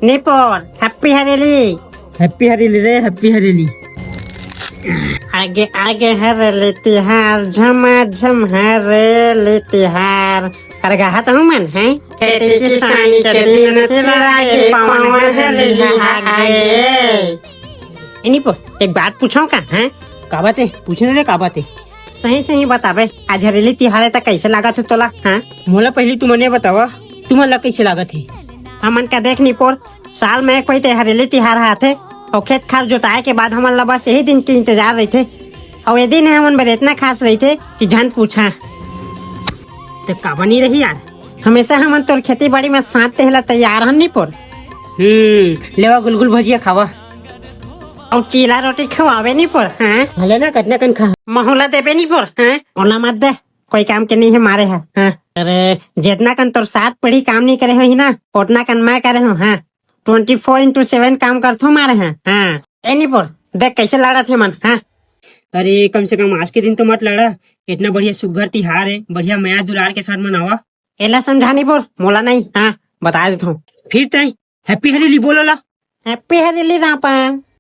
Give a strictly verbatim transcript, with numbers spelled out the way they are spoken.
निपोर, happy Hareli. Happy Hareli रे, happy Hareli. आगे आगे हरेली तिहार, झमाझम हरेली तिहार। अरे गाहा तो मन है। खेती किसानी के दिन चिरागे पावन हरेली आगे। ए निपोर, एक बात पूछो का, हैं? का बात है? पूछने रे, का बात है? सही सही बताबे, आज हरेली तिहार है त कैसे लागत है तोला, हाँ? मोला पहली तुमन ये बतावा, तुमन ला कैसे लागत है? हमन का देख निपोर, साल में एक पइत हरेली तिहार आथे, अउ खेत खार जोताए के बाद हमन ला बस यही दिन के इंतजार रहिथे। अउ ये दिन है हमन बर इतना खास रहिथे कि झन पूछा। त काबर नहीं रही यार, हमेशा हमन तोर खेती बाड़ी में साथ देहे ला तैयार हन निपोर। हम्म, लेवा गुलगुल भजिया खावा। अउ चीला रोटी खवावे निपोर, हाँ? भले ना, कतना कन खा। महू ला देबे निपोर, हाँ? ओला मत दे, कोई काम के नहीं है मारे हा, हाँ? अरे, जितना कन तोर सात पीढ़ी काम नहीं करे होही ना, उतना कन मैं करे हूँ, हाँ? ट्वेंटी फोर इंटू सेवन काम करथो मारे हा, हाँ? ए निपोर, देख कैसे लड़त हे मन, हाँ? अरे, कम से कम आज के दिन तो मत लड़ा। इतना बढ़िया सुग्घर तिहार है, बढ़िया मया दुलार के साथ मनावा। एला समझा निपोर, मोला नहीं, हाँ, बता देथो। फिर तय हैप्पी हरेली बोलो ला। हैप्पी हरेली रापा।